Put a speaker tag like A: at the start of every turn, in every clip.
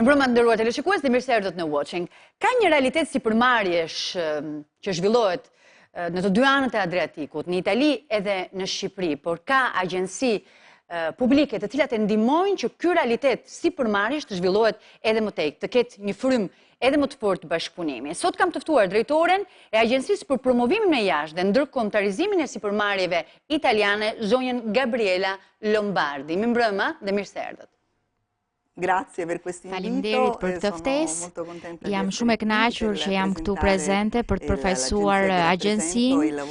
A: Mirëmbrëma të nderuar teleshikues dhe mirë se erdhët në Watching. Ka një realitet sipërmarrjesh që zhvillohet në të dy anët e Adriatikut, në Itali edhe në Shqipëri, por ka agjenci publike të cilat e ndihmojnë që ky realitet sipërmarrjesh të zhvillohet edhe më tej, të ketë një frymë edhe më të fortë bashkëpunimi. Sot kam të ftuar drejtoren e Agjencisë për Promovimin e Jashtë dhe Ndërkombëtarizimin e Sipërmarrjeve Italiane, zonjën Gabriela Lombardi. Mirëmbrëma dhe mirë se erdhët.
B: Grazie per questo invito.
C: Faleminderit për këtë ftesë. Jam shumë e kënaqur që jam këtu prezente për të përfaqësuar agjencinë,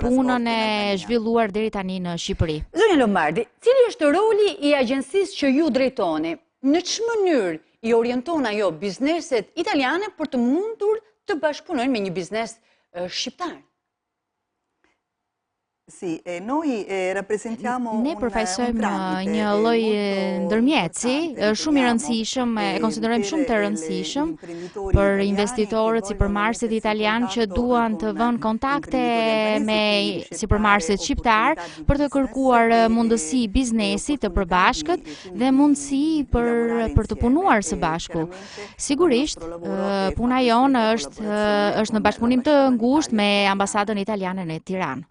C: punën e zhvilluar deri tani në Shqipëri.
A: Zonja Lombardi, cili është roli i agjencisë që ju drejtoni? Në ç'mënyrë i orienton ajo bizneset italiane për të mundur të bashkëpunojnë me një biznes shqiptar?
B: Sì, e noi eh, rappresentiamo
C: Ne përfaqësojmë një lloj ndërmjetësi, shumë i rëndësishëm, e konsiderojmë shumë të rëndësishëm për investitorët, sipërmarrësit italianë që duan të vënë kontakte me sipërmarrësit shqiptarë për të kërkuar mundësi biznesi të përbashkët dhe mundësi për për të punuar së bashku. Sigurisht, puna jonë është është në bashkëpunim të ngushtë me ambasadën italiane në Tiranë.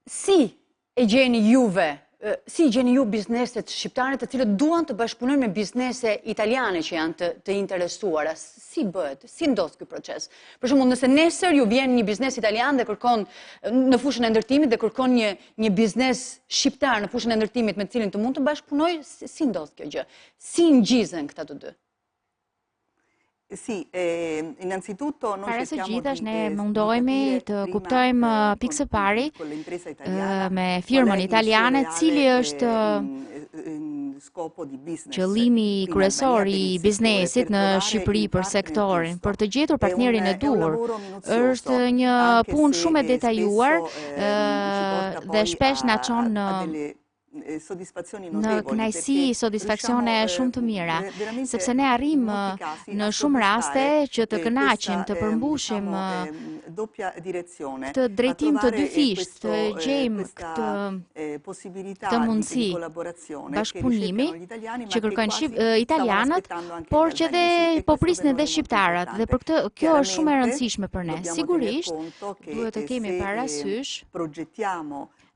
A: Si e gjeni juve, si i gjeni ju bizneset shqiptare të cilët duan të bashkëpunojnë me biznese italiane që janë të, të interesuara? Si bëhet? Si ndodh ky proces? Për shembull, nëse nesër ju vjen një biznes italian dhe kërkon në fushën e ndërtimit dhe kërkon një një biznes shqiptar në fushën e ndërtimit me të cilin të mund të bashkëpunojë, si ndodh kjo gjë? Si ngjizen këta të
B: dy? Sì, eh, innanzitutto
C: noi Para së gjithash ne eh, mundohemi të kuptojmë eh, pikë së pari eh, me firmën italiane cili është mm, qëllimi kryesor i biznesit në Shqipëri për sektorin, për të gjetur partnerin e duhur. Është një punë shumë e detajuar dhe shpesh na çon në në kënaqësi, sodisfaksione shumë të mira, sepse ne arrijmë në shumë raste që të kënaqim, të përmbushim këtë drejtim të dyfishtë, të gjejmë këtë këtë mundësi bashkëpunimi që kërkojnë italianët, por që dhe po prisnin edhe shqiptarët dhe për këtë kjo është shumë e rëndësishme për ne. Sigurisht, duhet të kemi parasysh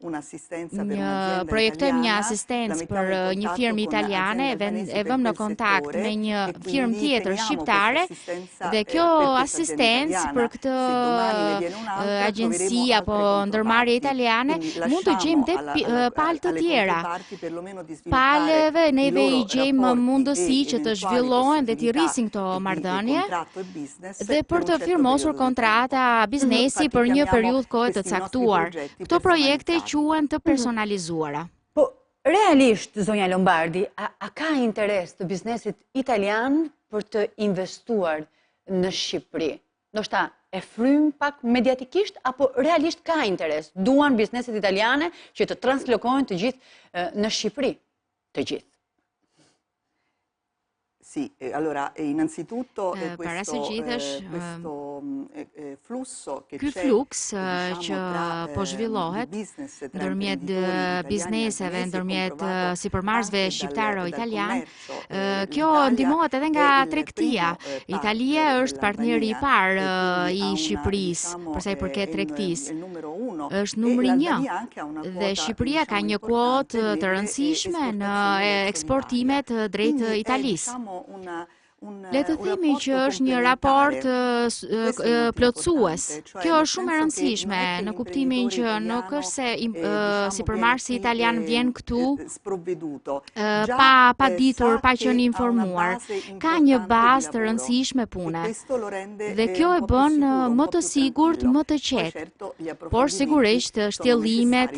B: një
C: projektojmë një asistencë për një firmë italiane, e vëmë në kontakt me një firmë tjetër shqiptare dhe kjo asistencë për këtë agjenci apo ndërmarrje italiane mund të gjejmë dhe palë të tjera. Palëve neve i gjejmë mundësi që të zhvillohen dhe t'i rrisin këto marrëdhënie dhe për të firmosur kontrata biznesi për një periudhë kohe të caktuar. Këto projekte quhen të personalizuara.
A: Po, realisht, zonja Lombardi, a, a ka interes të biznesit italian për të investuar në Shqipëri? Ndoshta e frymë pak mediatikisht, apo realisht ka interes? Duan bizneset italiane që të translokohen të gjithë në Shqipëri? Të gjithë.
B: Sì, eh, allora eh, innanzitutto eh,
C: para së gjithash
B: questo mm, flusso
C: che ky fluks që po zhvillohet ndërmjet bizneseve, ndërmjet sipërmarrësve shqiptaro italianë, kjo ndihmohet edhe nga tregtia. Italia është partneri i parë i Shqipërisë për sa i përket tregtisë. Është numri 1 dhe Shqipëria ka një kuotë të rëndësishme në eksportimet drejt Italisë. Le të themi që është një raport plotësues. Kjo është shumë e rëndësishme në kuptimin që nuk është se sipërmarrësi italian vjen këtu pa pa ditur, pa qenë informuar. Ka një bazë të rëndësishme pune. Dhe kjo e bën më të sigurt, më të qetë. Por sigurisht shtjellimet,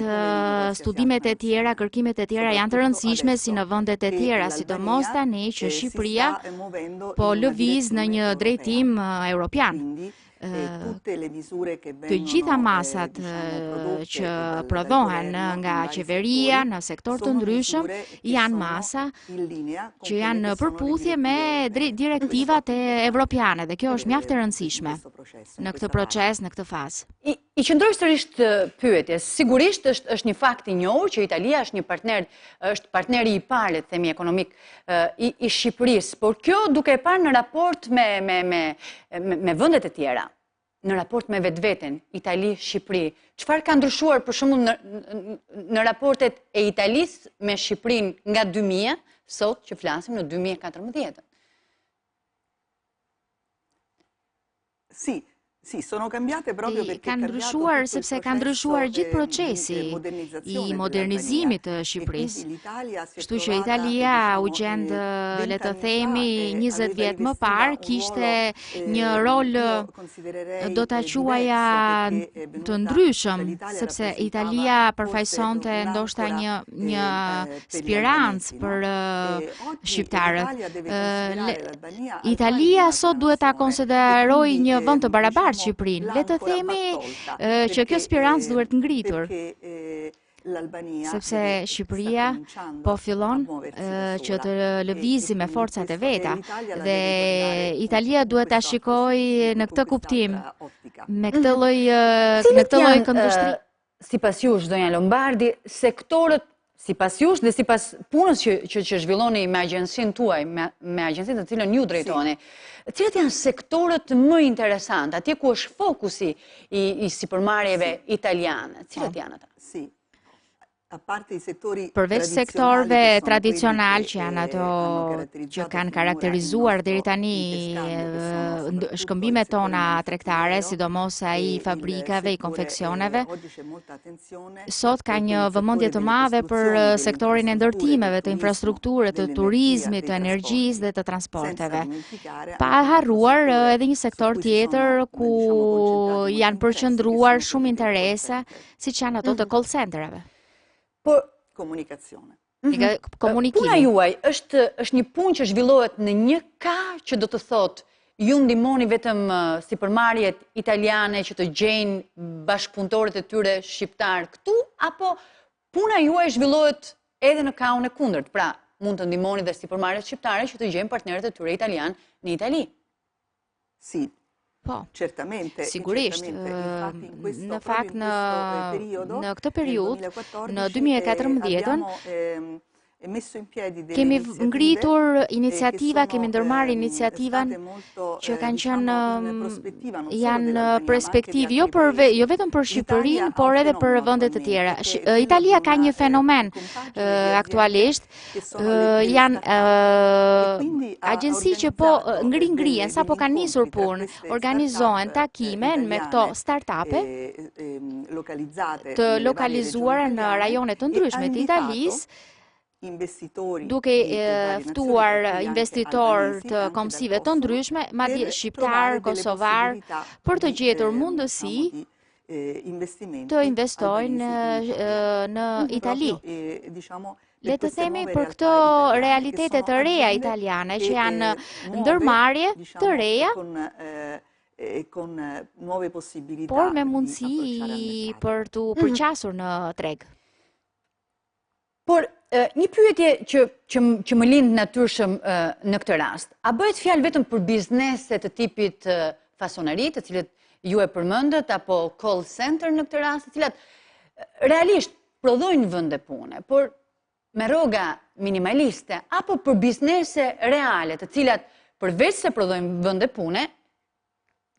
C: studimet e tjera, kërkimet e tjera janë të rëndësishme si në vendet e tjera, sidomos tani që Shqipëria po lëviz në një drejtim europian. Të gjitha masat që prodhohen nga qeveria në sektorë të ndryshëm janë masa që janë në përputhje me direktivat e evropiane dhe kjo është mjaft e rëndësishme në këtë proces, në këtë
A: fazë. I qëndroj sërish pyetjes, sigurisht është është një fakt i njohur që Italia është një partner, është partneri i parë, le të themi ekonomik i i Shqipërisë, por kjo duke e parë në raport me me me me, me vendet e tjera, në raport me vetveten, Itali, Shqipëri, çfarë ka ndryshuar për shembull në në raportet e Italisë me Shqipërinë nga 2000 sot që flasim në 2014?
B: Sì, sì, sono cambiate proprio perché
C: Kanë ndryshuar sepse ka ndryshuar gjithë ehm, procesi i modernizimit të Shqipërisë. Kështu që Italia u gjend, le të themi, 20 vjet më parë kishte një rol do ta quaja të ndryshëm, sepse Italia përfaqësonte ndoshta një një spirancë për shqiptarët. Italia sot duhet ta konsiderojë një vend të barabartë Shqipërinë. Le të themi që kjo spirancë duhet ngritur. Sepse Shqipëria po fillon që të lëvizi me forcat e veta dhe Italia duhet ta shikojë në këtë kuptim, me këtë lloj në këtë lloj këndvështrimi.
A: Sipas jush, zonja Lombardi, sektorët sipas jush dhe sipas punës që që, që zhvilloni me agjencinë tuaj, me, me agjencinë të cilën ju drejtoni, cilët janë sektorët më interesantë, atje ku është fokusi i, i sipërmarrjeve italiane, cilët janë ata?
B: Sì. A parte i settori
C: Përveç sektorëve tradicionalë që janë ato që kanë karakterizuar deri tani shkëmbimet tona tregtare, sidomos ai i fabrikave, i konfeksioneve, sot ka një vëmendje të madhe për sektorin e ndërtimeve, të infrastrukturës, të turizmit, të energjisë dhe të transporteve. Pa harruar edhe një sektor tjetër ku janë përqendruar shumë interese, siç janë ato të mhm. call centerave.
A: Por
B: komunikacione.
C: Mhm. Komunikimi.
A: Puna juaj është është një punë që zhvillohet në një kah që do të thotë ju ndihmoni vetëm sipërmarrjet italiane që të gjejnë bashkëpunëtorët e tyre shqiptarë këtu apo puna juaj zhvillohet edhe në kahun e kundërt, pra mund të ndihmoni dhe sipërmarrjet shqiptare që të gjejnë partnerët e tyre italianë në Itali.
B: Sì.
C: Po.
B: Certamente,
C: Sigurisht, në fakt në në këtë periudhë, në 2014-ën,
B: ehm,
C: kemi ngritur iniciativa, kemi ndërmarrë iniciativa që kanë qenë janë në perspektivë jo për jo vetëm për Shqipërinë, por edhe për vende të tjera. Italia ka një fenomen aktualisht janë agjenci që po ngri ngrihen, sapo kanë nisur punë, organizohen takime me këto start-upe të lokalizuara në rajone të ndryshme të Italisë, duke ftuar investitorë të kombësive të ndryshme, madje shqiptarë, kosovarë, për të gjetur mundësi të investojnë në Itali. Le të themi për këto realitete të reja italiane që janë ndërmarrje të reja, por me mundësi për t'u mhm. përqasur në treg.
A: Por, një pyetje që, që, që më lind natyrshëm në këtë rast, a bëhet fjalë vetëm për biznese të tipit fasoneri, të cilët ju e përmendët, apo call center në këtë rast, të cilat realisht prodhojnë vende pune, por me rroga minimaliste, apo për biznese reale, të cilat përveç se prodhojnë vende pune,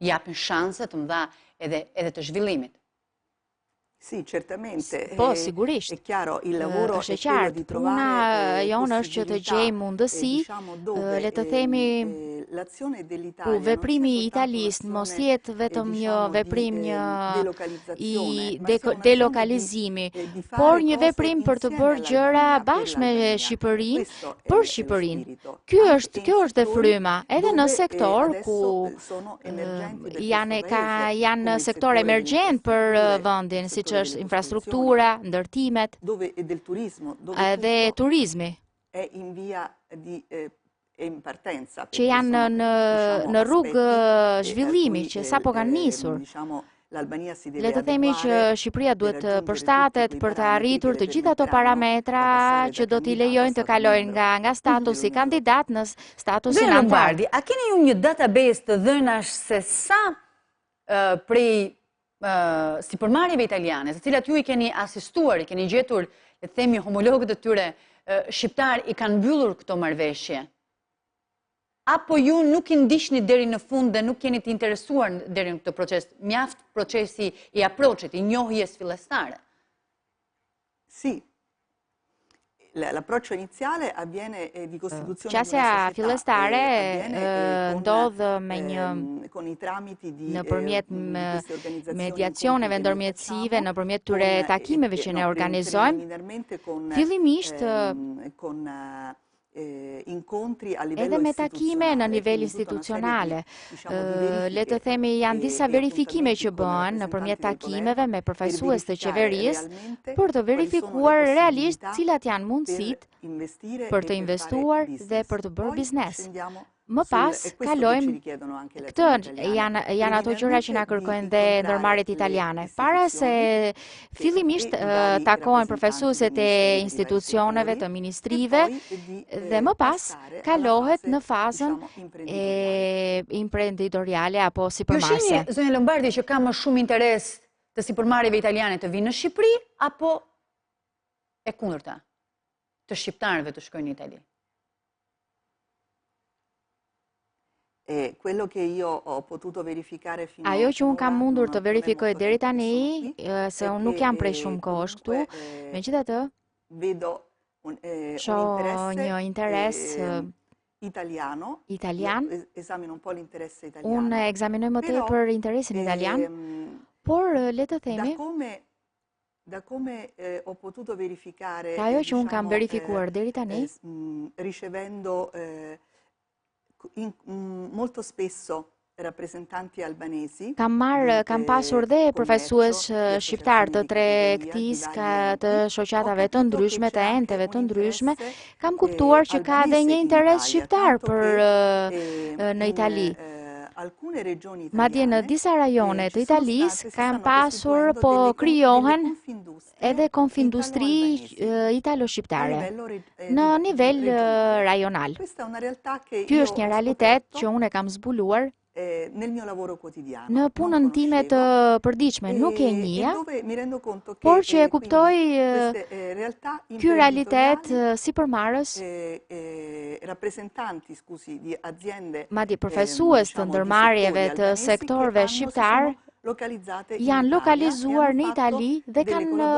A: japin shanse të mëdha edhe, edhe të zhvillimit.
B: Sì, certamente.
C: Po, sigurisht.
B: È chiaro, il lavoro
C: është e qartë. Puna jonë është që të gjejmë mundësi, le të themi, ku veprimi i Italisë mos jetë vetëm një veprim një i delokalizimi, por një veprim për të bërë gjëra bashkë me Shqipërinë, për Shqipërinë. Ky është, kjo është dhe fryma, edhe në sektorë ku janë ka janë sektorë emergjentë për vendin, siç është infrastruktura, ndërtimet, edhe turizmi. Që janë në në rrugë zhvillimi që sapo kanë nisur. Le të themi që Shqipëria duhet të përshtatet për të arritur të gjitha ato parametra që do t'i lejojnë të kalojnë nga nga statusi kandidat në statusin anëtar.
A: Lombardi, a keni ju një database të dhënash se sa prej sipërmarrjeve italiane, të cilat ju i keni asistuar, i keni gjetur, le të themi, homologët e tyre shqiptarë i kanë mbyllur këto marrëveshje? Apo ju nuk i ndiqni deri në fund dhe nuk jeni të interesuar deri në këtë proces, mjaft procesi i approach-it, i njohjes fillestare?
B: Sì, L'approccio iniziale avviene eh, di costituzione
C: Qasja fillestare eh, ndodh me një
B: ehm, con i tramiti di
C: nëpërmjet
B: eh,
C: mediacioneve ndërmjetësive, nëpërmjet këtyre takimeve që ne organizojmë. Fillimisht
B: ehm, con incontri a livello
C: edhe me takime në nivel institucionale. Le të themi janë disa verifikime që bëhen nëpërmjet takimeve me përfaqësues të qeverisë për të verifikuar realisht cilat janë mundësitë për të investuar dhe për të bërë biznes. Më pas kalojmë këtë janë janë ato gjëra që na kërkojnë dhe ndërmarrjet italiane. Para se fillimisht takohen përfaqësuesit e institucioneve të ministrive dhe më pas kalohet në fazën e imprenditoriale apo sipërmarrëse.
A: Ju shihni, zonja Lombardi, që ka më shumë interes të sipërmarrjeve italiane të vijnë në Shqipëri apo e kundërta, të shqiptarëve të shkojnë në Itali?
B: E quello che io ho potuto verificare
C: fino Ajo që unë kam mundur të verifikoj deri tani, se unë nuk jam prej shumë kohësh këtu, megjithatë,
B: vedo un, eh,
C: shoh një interes
B: eh, italiano,
C: italian.
B: Esamino un po' l'interesse italiano.
C: Unë ekzaminoj më tepër interesin italian,
B: ehm,
C: por le të themi
B: da come Da come eh, ho potuto verificare,
C: Nga ajo që unë kam verifikuar deri tani,
B: eh, mm, ricevendo eh, in, mm, molto spesso rappresentanti albanesi,
C: kam marrë, kam pasur dhe përfaqësues shqiptarë të tregtisë, ka të shoqatave të ndryshme, të enteve të ndryshme, kam kuptuar që ka dhe një interes shqiptar për në Itali. Madje në disa rajone të Italisë kanë pasur po krijohen edhe konfindustri italo-shqiptare në nivel rajonal. Ky është një realitet që unë e kam zbuluar në punën time të përditshme, nuk e njihja, por që e kuptoj ky realitet sipërmarrës, madje përfaqësues të ndërmarrjeve të sektorëve shqiptarë, janë lokalizuar në Itali dhe kanë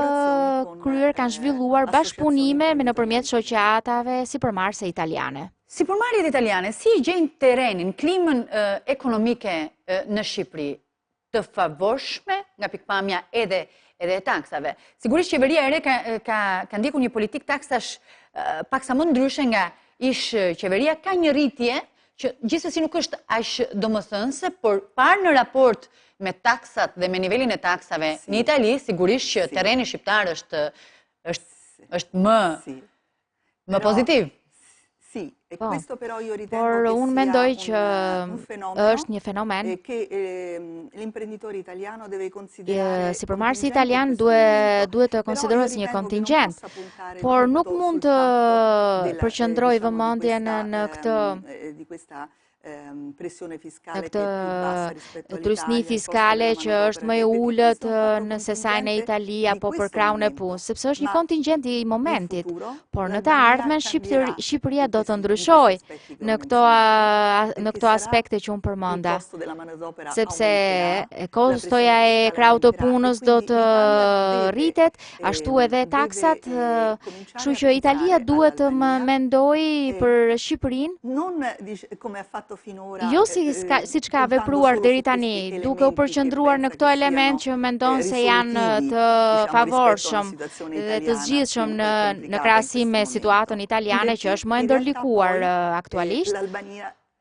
C: kryer, kanë zhvilluar bashkëpunime me nëpërmjet shoqatave sipërmarrëse italiane.
A: Sipërmarrjet italiane, si e gjejnë terrenin, klimën ekonomike në Shqipëri, të favorshme nga pikëpamja edhe edhe e taksave. Sigurisht qeveria e re ka ka ka ndjekur një politikë taksash paksa më ndryshe nga ish qeveria, ka një rritje që gjithsesi nuk është aq domethënëse, por parë në raport me taksat dhe me nivelin e taksave në Itali, sigurisht që terreni shqiptar është është është më Më pozitiv.
B: Sì, e
C: po.
B: questo però io ritengo
C: Por unë mendoj që është një fenomen
B: che ehm, l'imprenditore italiano deve considerare
C: sipërmarrësi italian duhet duhet të konsiderohet si një kontingjent, por nuk mund të përqendrojë vëmendjen në këtë
B: ehm, eh, di questa Ehm,
C: në këtë trysni fiskale që është më e ulët në sesa në Itali apo për krahun e punës, sepse është një kontingjent i momentit, por në të ardhmen Shqipëria do të ndryshojë në këto në këto aspekte që unë përmenda, sepse kostoja e krahut të punës do të rritet, ashtu edhe taksat, kështu që Italia duhet të më mendojë për Shqipërinë, jo si siç ka vepruar deri tani, duke u përqendruar në këto elementë që mendon se janë të favorshëm dhe të zgjidhshëm në në krahasim me situatën italiane që është më e ndërlikuar aktualisht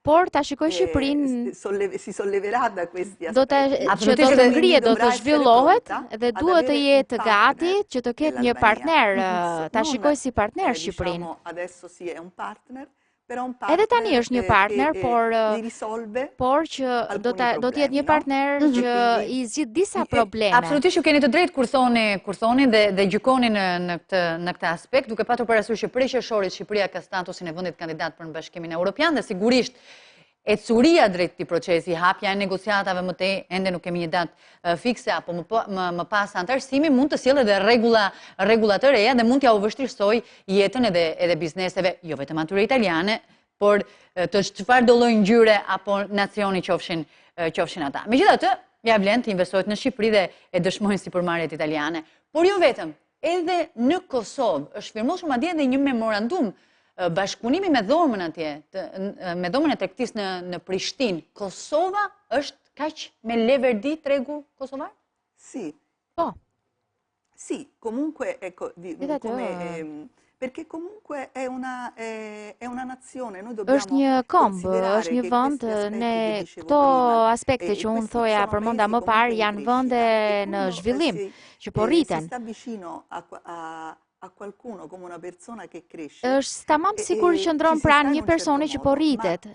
C: por ta shikojë Shqipërinë
B: si solleverà da questi
C: do të që do të ngrihet, do të zhvillohet dhe duhet të jetë gati që të ketë një partner, ta shikojë si partner Shqipërinë.
B: Adesso sì, è un partner,
C: Edhe tani është një partner, por por që do të do të jetë një partner mhm. që i zgjidh disa probleme.
A: Absolutisht ju keni të drejtë kur thoni, kur thoni dhe dhe gjykoni në në këtë në këtë aspekt, duke patur parasysh që prej qershorit Shqipëria ka statusin e vendit kandidat për në Bashkimin Evropian dhe sigurisht Ecuria drejt këtij procesi, hapja e negociatave më tej, ende nuk kemi një datë fikse apo më, më, më pas anëtarësimi, mund të sjellë edhe rregulla, rregulla të reja dhe mund t'jua vështirësojë jetën edhe edhe bizneseve, jo vetëm atyre italiane, por të çfarëdo lloj ngjyre apo nacioni qofshin qofshin ata. Megjithatë, ia vlen të investohet në Shqipëri dhe e dëshmojnë sipërmarrjet italiane. Por jo vetëm, Edhe në Kosovë është firmosur madje edhe një memorandum bashkëpunimi me dhomën atje, të, me dhomën e tregtisë në në Prishtinë. Kosova është kaq me leverdi tregu kosovar?
B: Sì.
C: Po.
B: Sì, comunque ecco, di, come, ehm, perché comunque è una, è, è una nazione, noi dobbiamo
C: është një komb, është një vend, ne këto aspekte që unë thoja përmenda më parë janë vende në zhvillim, që po rriten. Është tamam sikur qëndron pranë një personi që po rritet,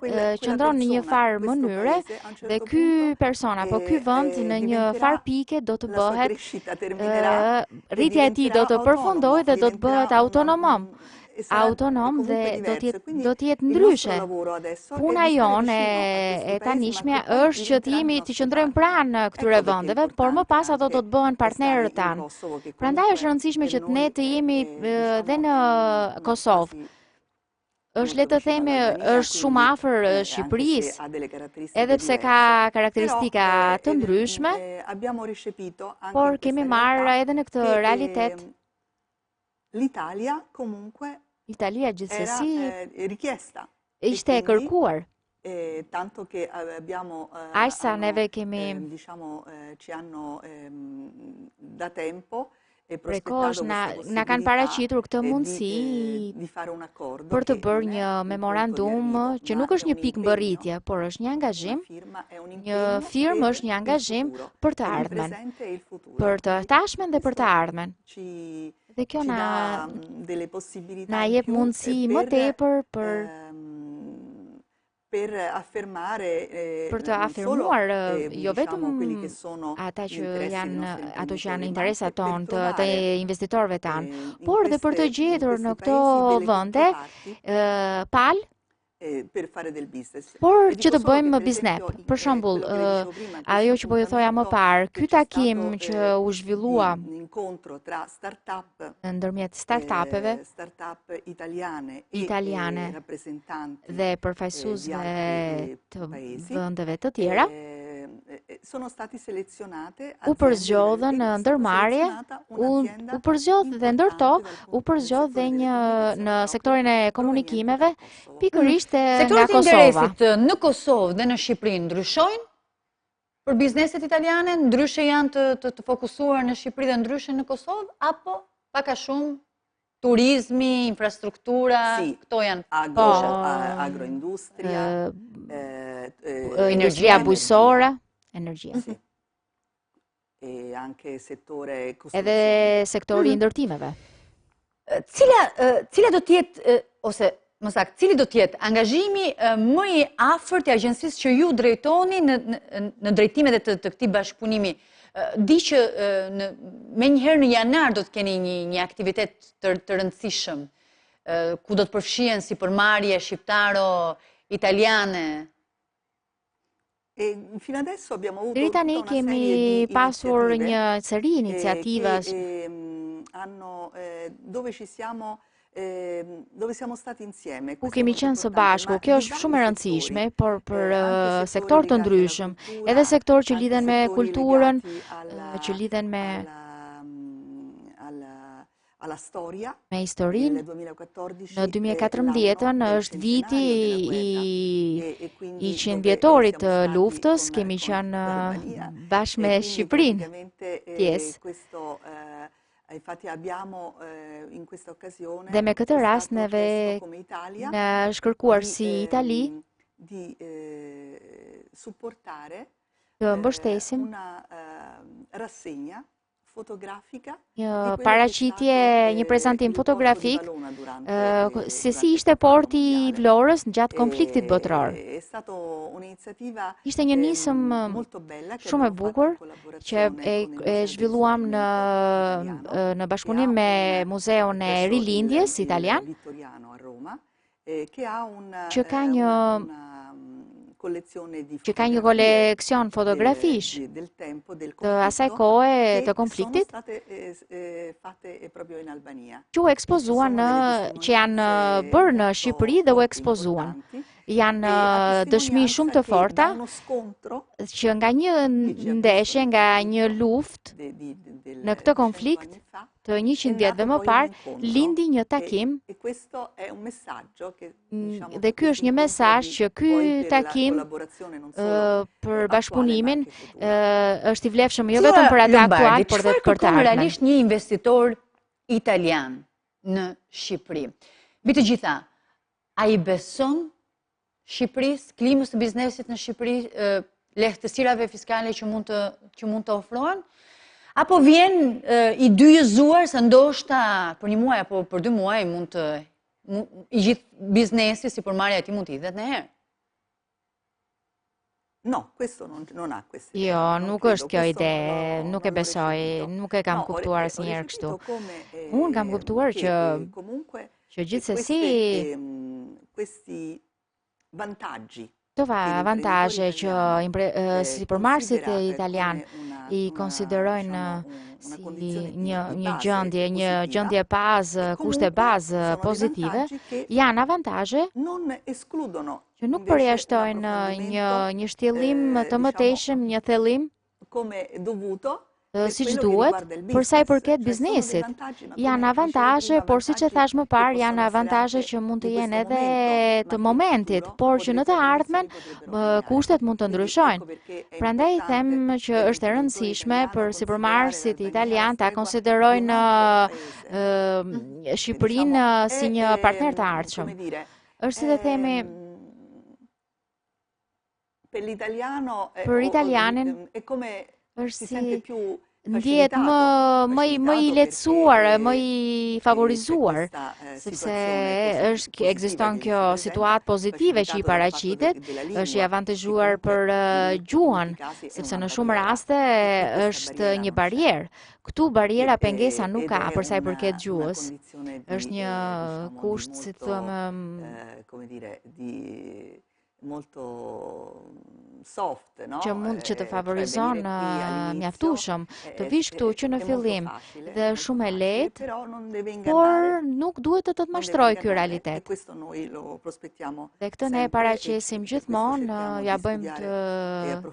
C: qëndron në një farë mënyre dhe ky person apo ky vend në një farë pike do të bëhet rritja e tij do të përfundojë dhe do të bëhet autonom autonom dhe do të jetë do të jetë ndryshe. Puna jonë e, e tanishme është që të jemi të qëndrojmë pranë këtyre vendeve, por më pas ato do të bëhen partnerët tanë. Prandaj është e rëndësishme që ne të jemi dhe në Kosovë. Është le të themi është shumë afër Shqipërisë, edhe pse ka karakteristika të ndryshme, por kemi marrë edhe në këtë realitet
B: L'Italia comunque
C: Italia gjithsesi
B: era eh, richiesta.
C: Ishte e kërkuar.
B: Eh, tanto che abbiamo
C: eh, Aq sa neve kemi
B: eh, diciamo eh, ci hanno ehm, da tempo
C: e prej kohësh na na kanë paraqitur këtë mundësi
B: di fare un accordo
C: për të bërë një memorandum që nuk është një pikë mbërritje, por është një angazhim. Një firmë është një angazhim për të ardhmen, për të tashmen dhe për të ardhmen. Dhe kjo na mm, na jep mundësi më tepër për
B: ehm, per affermare
C: eh, për të afirmuar eh, eh, jo vetëm ata që janë ato që janë interesat tonë të, të investitorëve tanë, por dhe për të gjetur në këto vende palë
B: per fare del business.
C: Por që të bëjmë biznes. Për shembull, ajo që po ju thoja më parë, ky takim që u zhvillua
B: incontro tra startup
C: ndërmjet startupeve
B: startup italiane
C: e italiane
B: rappresentanti
C: dhe përfaqësuesve të vendeve të tjera,
B: sono stati selezionate
C: u përzgjodhën ndërmarrje, u, u përzgjodh dhe ndër to, u përzgjodh dhe një në sektorin e komunikimeve, pikërisht nga
A: Sektorët e
C: Kosova.
A: interesit në Kosovë dhe në Shqipëri ndryshojnë për bizneset italiane, ndryshe janë të, të, të fokusuar në Shqipëri dhe ndryshe në Kosovë, apo pak a shumë turizmi, infrastruktura, këto janë
B: agro,
C: po,
B: agroindustria,
C: energjia bujqësore, energjia.
B: Sì. E anche settore
C: Edhe sektori i mhm. ndërtimeve.
A: Cila cila do të jetë ose më saktë, cili do të jetë angazhimi më i afërt i agjencisë që ju drejtoni në në, në drejtim edhe të, të këtij bashkëpunimi? Di që në menjëherë në janar do të keni një një aktivitet të të rëndësishëm, ku do të përfshihen sipërmarrje shqiptaro italiane.
B: E fino adesso abbiamo avuto
C: Deri tani kemi pasur një seri iniciativash
B: ehm, hanno eh, dove ci siamo ehm, dove siamo stati insieme.
C: Ku kemi qenë së bashku, kjo është shumë e rëndësishme, por për eh, sektorë të ndryshëm, edhe sektorë që lidhen me kulturën, që lidhen me
B: alla storia.
C: Me historinë, në 2014-ën është viti i i qindvjetorit të luftës, kemi qenë bashkë me Shqipërinë pjesë. Dhe me këtë rast neve na është kërkuar si Itali
B: di supportare
C: të mbështesim
B: una rassegna fotografika
C: një paraqitje, një prezantim fotografik se si ishte porti i Vlorës gjatë konfliktit botëror. Ishte një nismë shumë e bukur që e, e zhvilluam në në bashkëpunim me Muzeun e Rilindjes italian, që ka një
B: mm,
C: që ka një koleksion fotografish të asaj kohe të konfliktit, që u ekspozuan në, që janë bërë në Shqipëri dhe u ekspozuan. Janë dëshmi shumë të forta që nga një ndeshje, nga një luftë në këtë konflikt, të 100 vjetëve më parë, lindi një takim dhe ky është një mesazh që ky takim për bashkëpunimin është i vlefshëm jo vetëm për atë aktual, por dhe për të ardhmen.
A: Realisht një investitor italian në Shqipëri. Mbi të gjitha, a i beson Shqipërisë, klimës të biznesit në Shqipëri, lehtësirave fiskale që mund të që mund të ofrohen? Apo vjen i dyjëzuar se ndoshta për një muaj apo për dy muaj mund të i gjithë biznesi sipërmarrja e tij mund të hidhet në erë?
B: No, questo non, non ha questa
C: idea. Jo, nuk është kjo ide, nuk e besoj, nuk e kam kuptuar asnjëherë kështu. Unë kam kuptuar që që gjithsesi
B: ehm, questi vantaggi
C: Këto avantazhe që sipërmarrësit italianë i konsiderojnë si një një gjendje, një gjendje bazë, kushte bazë pozitive, janë avantazhe që nuk përjashtojnë një një shtjellim të mëtejshëm, një thellim siç duhet, për sa i përket biznesit. Janë avantazhe, por siç e thashë më parë, janë avantazhe që mund të jenë edhe të momentit, por që në të ardhmen kushtet mund të ndryshojnë. Prandaj them që është e rëndësishme për sipërmarrësit italianë ta konsiderojnë Shqipërinë si një partner të ardhshëm. Është si të themi
B: Per l'italiano
C: për italianin është si ndjehet më më i më i lehtësuar, më i favorizuar, sepse është ekziston kjo situatë pozitive që i paraqitet, është i avantazhuar për gjuhën, sepse në shumë raste është një barrierë. Këtu barriera pengesa nuk ka për sa i përket gjuhës. Është një kusht, si të them,
B: molto soft, no?
C: Që mund që të favorizon mjaftueshëm të vish këtu që në fillim dhe është shumë e lehtë, por nuk duhet të të të mashtrojë ky realitet. Dhe këtë ne e paraqesim gjithmonë, ia bëjmë të,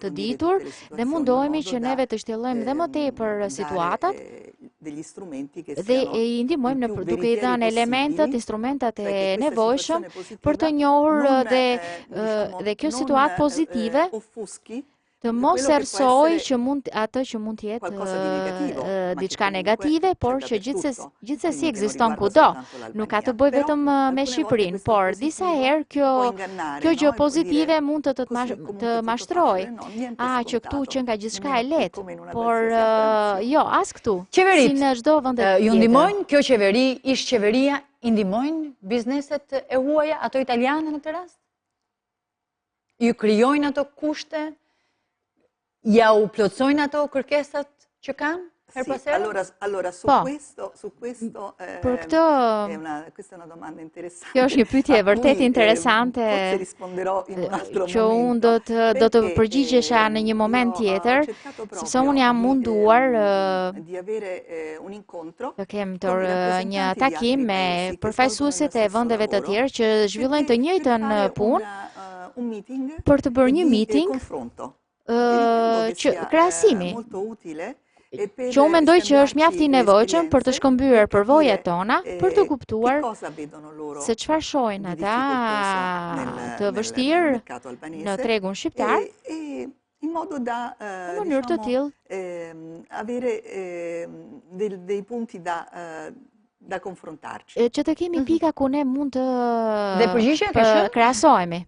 C: të ditur dhe mundohemi që neve të shtjellojmë dhe më tepër situatat dhe i ndihmojmë në duke i dhënë elementët, instrumentat e nevojshëm për të njohur dhe dhe kjo situatë pozitive të mos errësojë që mund atë që mund të jetë diçka negative, por që gjithsesi gjithsesi ekziston kudo. Nuk ka të bëjë vetëm me Shqipërinë, por disa herë kjo kjo gjë pozitive mund të të të mashtrojë. A që këtu qenka gjithçka e lehtë, por jo, as këtu.
A: Qeveritë,
C: si në çdo vend
A: tjetër. Ju ndihmojnë kjo qeveri, ish qeveria i ndihmojnë bizneset e huaja, ato italiane në këtë rast? Ju krijojnë ato kushte? Ja u plotësojnë ato kërkesat që kanë? Herë pas here?
B: Allora, allora su
C: po.
B: questo, su questo
C: eh, për këtë
B: è una, questa è una domanda interessante.
C: Kjo është një pyetje vërtet interesante.
B: Forse risponderò in un altro
C: që unë do të do të përgjigjesha në një moment tjetër, sepse unë jam munduar
B: di avere un incontro
C: të kem të një takim me përfaqësuesit e vendeve të tjerë që zhvillojnë të njëjtën punë për të bërë një meeting që krahasimi që unë mendoj që është mjaft i nevojshëm për të shkëmbyer përvojat tona, për të kuptuar se çfarë shohin ata të vështirë në tregun shqiptar,
B: in modo da
C: në mënyrë të tillë
B: ehm, avere ehm, dei punti da da confrontarci.
C: Që të kemi mhm. pika ku ne mund të
A: Dhe përgjigja ka qenë
C: krahasohemi.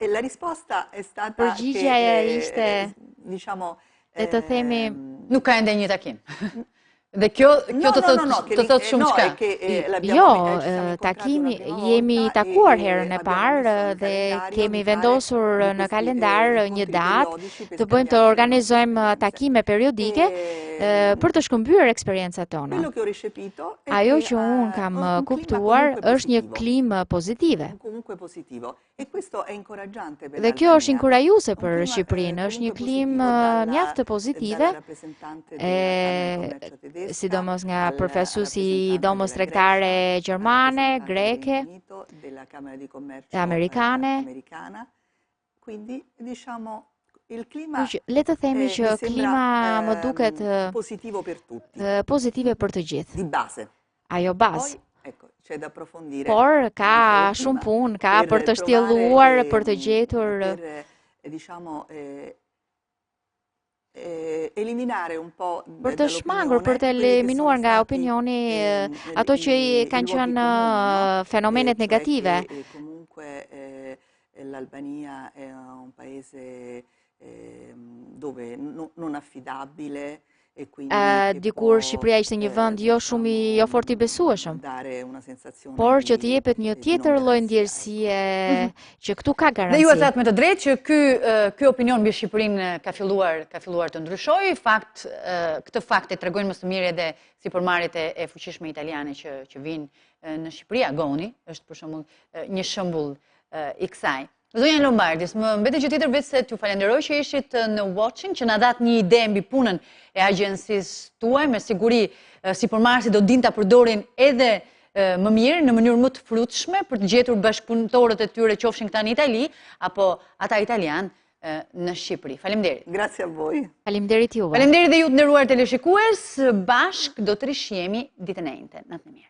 B: E la risposta è stata
C: Përgjigja
B: che,
C: ishte
B: diciamo
C: le të themi
B: ehm,
A: nuk ka ende një takim. Dhe kjo kjo të thotë të thotë shumë çka.
C: Jo, takimi jemi takuar herën e parë dhe kemi vendosur në kalendar një datë të bëjmë të organizojmë takime periodike. për të shkëmbyer eksperiencat tona. Ajo që unë kam kuptuar është një klimë pozitive. Dhe kjo është inkurajuese për Shqipërinë, është një klimë mjaft pozitive, e, sidomos nga përfaqësuesi i dhomës tregtare gjermane, greke, amerikane.
B: Quindi, diciamo, il clima
C: le të themi që klima më duket
B: positivo per tutti.
C: Pozitive për të gjithë.
B: Di base.
C: Ajo bazë.
B: Ecco, c'è da approfondire.
C: Por ka shumë punë, ka për të shtjelluar, për të gjetur
B: per, diciamo, eh, eliminare un po'
C: për të shmangur, për të eliminuar nga opinioni ato që kanë qenë fenomenet negative.
B: Comunque l'Albania è un paese dove non affidabile e quindi
C: Dikur Shqipëria ishte një vend jo shumë i jo fort i besueshëm. Por që të jepet një tjetër lloj ndjesie që këtu ka garanci.
A: Dhe ju e thatë me të drejtë që ky ky opinion mbi Shqipërinë ka filluar ka filluar të ndryshojë. Fakt këtë fakt e tregojnë më së miri edhe sipërmarrjet e, e fuqishme italiane që që vijnë në Shqipëri. Agoni është për shembull një shembull i kësaj. Zonja Lombardi, s'më mbetet gjë tjetër veçse t'ju falenderoj që ishit në Watching, që na dhatë një ide mbi punën e agjencisë tuaj, me siguri sipërmarrësit do dinë ta përdorin edhe më mirë, në mënyrë më të frutshme për të gjetur bashkëpunëtorët e tyre qofshin këta në Itali apo ata italianë në Shqipëri. Faleminderit.
B: Grazie a voi.
C: Faleminderit juve.
A: Faleminderit dhe ju të nderuar teleshikues, bashkë do të rishihemi ditën e enjte. Natën e mirë.